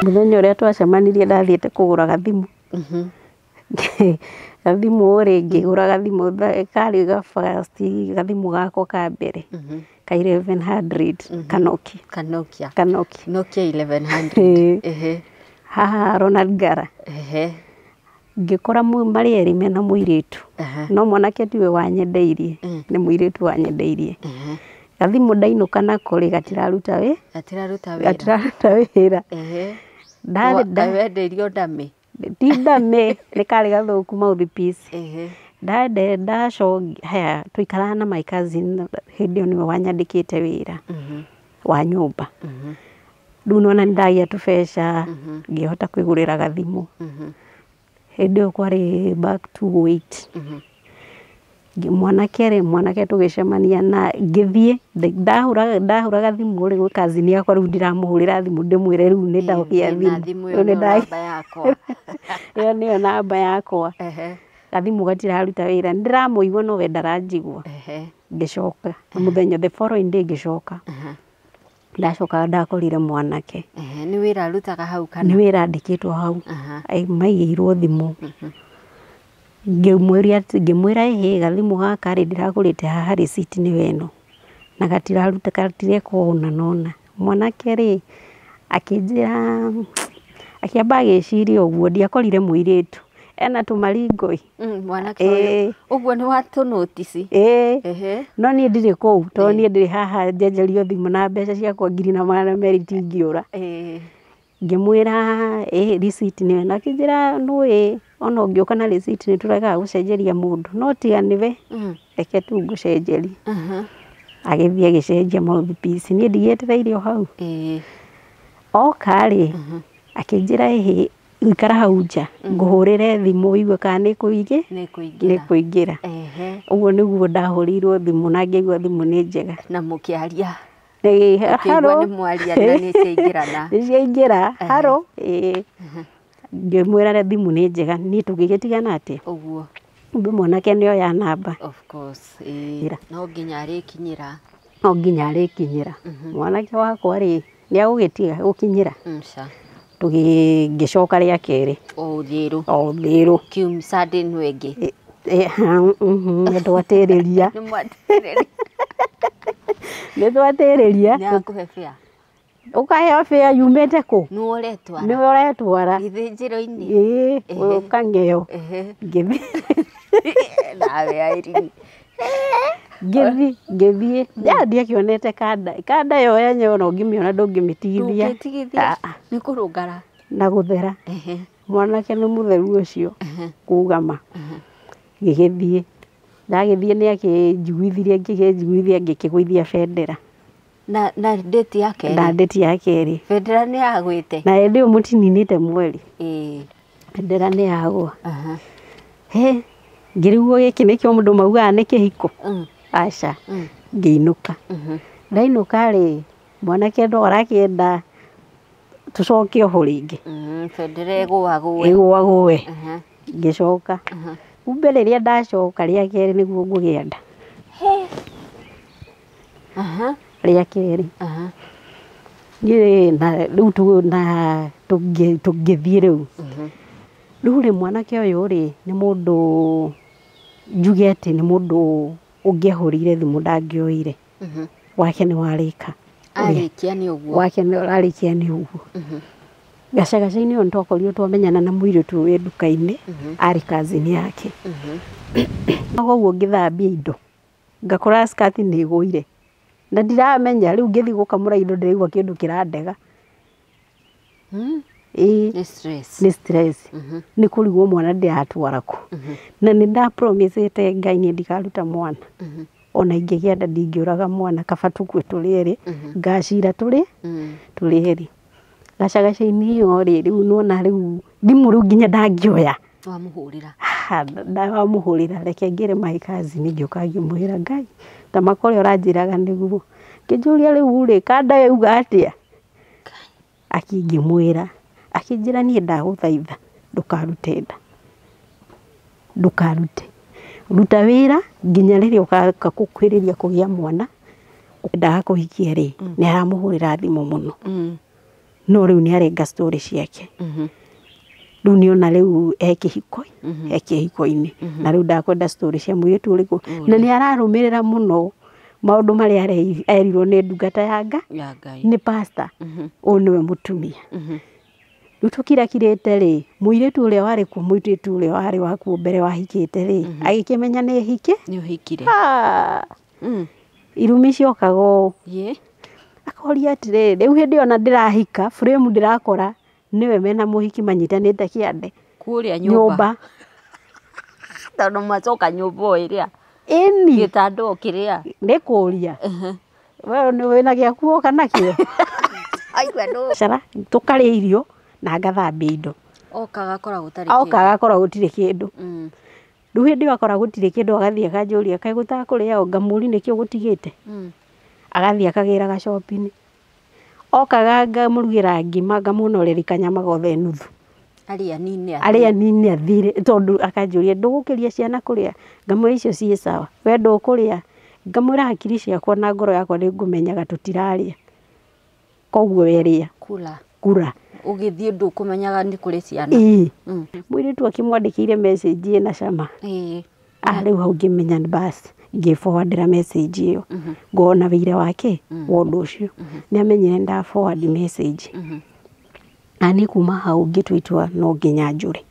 Mũthenya ũrĩa twacemanirie ndathiĩte kũgũra gathimũ. Gathimũ rĩ, ngĩgũra gathimũ karĩ ga first, gathimũ gakwa ka mbere ka 1100 kanokia. Kanokia. Kanokia. Nokia 1100. Ĩĩ. Haha Ronald Ngara. Ngĩkora marĩ erĩ mena mũirĩtu. No mwanake tiwe wanyendeirie, nĩ mũirĩtu wanyendeirie. Gathimũ ndainũka nako rĩ, gatiraruta wĩ Gatiraruta wĩra. Gatiraruta wĩra. Ndarĩ Wendeirio ndamĩ. Ti ndamĩ, nĩ karĩ gathũku mouthpiece. Ndande ndacokia haya, tũikaraga na my cousin, hĩndĩ ĩyo nĩwe wanyandĩkĩte wĩra wa nyũmba. Rĩu nĩwona nĩ ndagĩa tũbeca, ngĩhota kwĩgũrĩra gathimũ. Hĩndĩ ĩyo kwarĩ back 208. Mwanake rĩ, mwanake tũgĩcemania na ngĩthiĩ ndahũra gathimũ rĩ, gwĩ cousin yakwa, rĩu ndiramũhũrĩra thimũ ndĩmwĩre rĩu nĩ ndagĩa Ndĩna thimũ. Thimũ Rĩu ĩyo nĩ nĩyo namba yakwa. Ĩyo nĩyo namba yakwa. Gathimũ gatiraruta wĩra, nĩ ndĩramũigua no we ndaranjigua. Ngĩcoka mũthenya, the following day, ngĩcoka. Ndacoka ndakorire mwanake. Nĩ wĩra arutaga hau kana? Nĩ wĩra andĩkĩtwo hau. Maigĩirwo thimũ. Ngĩmwĩra ngĩmwĩra, "Ĩhĩ, gathimũ gaka rĩ, ndĩragũrĩte haha, receipt nĩyo ĩno, na gatiraruta, gatireka ũna na ũna." Mwanake rĩ, akĩnjĩra, akĩamba agĩciria ũguo, ndiakorire mũirĩtu ena tũmaringo ĩ. Mwanake ũyũ. Ũguo nĩ watũnũtici. Ĩĩ. No niĩ ndirĩ kũu, tondũ niĩ ndĩ haha njenjerio thimũ na mbeca ciakwa 1200, itingĩũra. Ngĩmwĩra, "Ĩ, receipt nĩyo ĩno." Akĩnjĩra, "Nĩũĩ ona ũngĩũka na receipt nĩ tũregaga gũcenjeria mũndũ, no tiga nĩwe, reke tu ngũcenjerie." Agĩthiĩ agĩcenjia mouthpiece, niĩ ndigĩetereire o hau. Oka rĩ, akĩnjĩra, "Ĩhĩ, ikara hau nja ngũhũrĩre thimũ ũigue kana nĩ kũingĩ Nĩ kũingĩra." Nĩ kũingĩra. Ũguo nĩguo ndahũrĩirwo thimũ na ngĩigua thimũ nĩ njega. Na mũkĩaria. Ĩĩ, Ũkĩigua "Hello." nĩ mwaria na nĩ ciaingĩrana. Nĩ ciaingĩra, "Hello." Ĩĩ, ngĩmwĩra thimũ nĩ njega, niĩ tũgĩgĩtigana atĩa? Ũguo. Kumbe mwanake nĩ oya namba. Of course. Ĩĩ. No nginya arĩkinyĩra. No nginya arĩkinyĩra. Mwanake wakwa rĩ, nĩ agũgĩtiga gũkinyĩra. Ca. Tũgĩ ngĩcoka rĩa kerĩ. O thĩrũ. O thĩrũ. Kium Sunday ĩno ĩngĩ. Nĩ twatĩrĩria. Nĩ mwatĩrĩria. Nĩ twatĩrĩria. Nĩ akũhe fare? Ũkaheo fare yumĩte kũ? Nĩwe ũretwara. Nĩwe ũretwara. Gĩthĩnjĩro-inĩ. Ĩĩ, ũkang'eo. Ngĩthiĩ. Nawe Irene. Ngĩthiĩ ya ndiakĩonete kanda, kanda yo yenyewe ona ũngĩmĩona ndũngĩmĩtigithia. Ndũngĩtigithia. Ah, ah. Nĩ kũrũngara. Na gũthera. Mwanake nĩ mũtheru ũcio kugama. Ngĩgĩthiĩ, ndagĩthiĩ nĩ akĩnjiguithirie, ngĩkĩnjiguithia, ngĩkĩgũithia bendera. Na date ya kerĩ. Na date ya kerĩ. Bendera nĩ yagwĩte. Na hĩndĩ ĩyo mũtininĩte mweri. Bendera nĩ yagwa. He, ngĩrigwo gĩkĩ nĩkĩo mũndũ maugaga nĩ kĩhiko. Aca. Ngĩinũka. Ndainũka rĩ, mwanake no arakĩenda tũcoke oho rĩngĩ. Bendera ĩgũagũe. Ĩgũagũe. Ngĩcoka. Kumbe rĩrĩa ndacoka rĩa kerĩ nĩguo ngũgĩa nda. Rĩa kerĩ. Niĩ na rĩu na tũngĩthiĩ rĩu. Rĩu rĩ, mwanake ũyũ rĩ, nĩ mũndũ njuge atĩ nĩ mũndũ ũngĩahũrĩire thimũ ndangĩoire. Wake nĩ warĩka. Arĩkia nĩ ũguo. Wake nĩ arĩkia nĩ ũguo. Gacagaca-inĩ ĩyo nĩtwakorirwo twamenyana na mũirĩtu wĩ nduka-inĩ, arĩ cousin yake. Koguo ngĩthambia indo ngakora skirt nĩ ĩgũire na ndiramenya, rĩu ngĩthiĩ gũkamũra indo ndĩraigua kĩndũ kĩrandega. Ĩĩ. Nĩ stress. Nĩ stress. Nĩ kũrigwo mwana ndĩratwara kũ. Na nĩ nda promise Ngai niĩ ndikaruta mwana. Ona ingĩgĩa nda ndingĩũraga mwana, kaba tũkue tũrĩ erĩ, ngacira tũrĩ tũrĩ erĩ. Gacagaca-inĩ ĩyo rĩ, rĩu nĩwona rĩu thimũ rĩu nginya ndangĩoya. Wamũhũrĩra. Ndamũhũrĩra, reke ngĩre my cousin, ngĩũka ngĩmwĩra, "Ngai, ta makwa ũrĩa ũranjĩraga nĩguo." Ngĩnjũria, "Rĩu rĩ, kanda yauga atĩa?" Akĩngĩmwĩra, akĩnjĩra, "Niĩ ndagũthaitha ndũkarute nda, ndũkarute, ruta wĩra nginya rĩrĩa ũgaka gũkuhĩrĩria kũgĩa mwana." Endaga kũhikia rĩ, nĩ aramũhũrĩra thimũ mũno. No rĩu nĩ arenga story ciake. Rĩu nĩona rĩu e kĩhiko, e kĩhiko-inĩ, na rĩu ndakwenda story cia mũirĩtu ũrĩkũ, na nĩ ararũmĩrĩra mũno maũndũ marĩa erirwo nĩ ndungata ya Ngai, nĩ pastor, ũyũ nĩwe mũtumia. Rĩu tũkirakirĩte rĩ, mũirĩtu ũrĩa warĩ kuo, mũirĩtu ũrĩa warĩ wakuo mbere wahikĩte rĩ, agĩkĩmenya nĩ hike, nĩ ũhikire. Irumi ciokaga ũũ. Akoria atĩrĩrĩ, rĩu hĩndĩ ĩyo na ndĩrahika, frame ndĩrakora nĩwe mena mũhiki manyitanĩte kĩande kũrĩa nyũmba, tondũ macoka nyũmba o ĩrĩa ĩni gĩtanda o kĩrĩa nĩ kũria we wĩna gĩaku woka nakĩo. Cara tũkarĩa irio na ngathambia indo, okaga akora gũtarĩ kĩndũ, okaga akora gũtirĩ kĩndũ. Rĩu hĩndĩ ĩyo akora gũtirĩ kĩndũ, agathiĩ akanjũria kaĩ gũtakũrĩa o, ngamũria nĩkĩ ũgũtigĩte, agathiĩ akagĩra gacopi-inĩ, okaga ngamũrugĩra ngima ngamũonoreri kanyama gothe nuthu, arĩa nini athire, tondũ akanjũria ndũgũkĩria ciana kũrĩa, ngamwĩra icio ciĩ sawa, we ndũkũrĩa, ngamwĩra hakiri ciakwa na ngoro yakwa nĩ ngũmenyaga tũtirarĩa, koguo we rĩa kura ũgĩthiĩ ndũkũmenyaga nĩ kũrĩ ciana. Mũirĩtu akĩmwandĩkĩire message ĩna cama, rĩu hau ngĩmenya nĩ basi, ngĩ-forwardĩra message ĩyo, ngona wĩira wake wa ũndũ ũcio, nĩ amenyire nda forward message, na niĩ kuma hau ngĩtua itua no nginya njũre.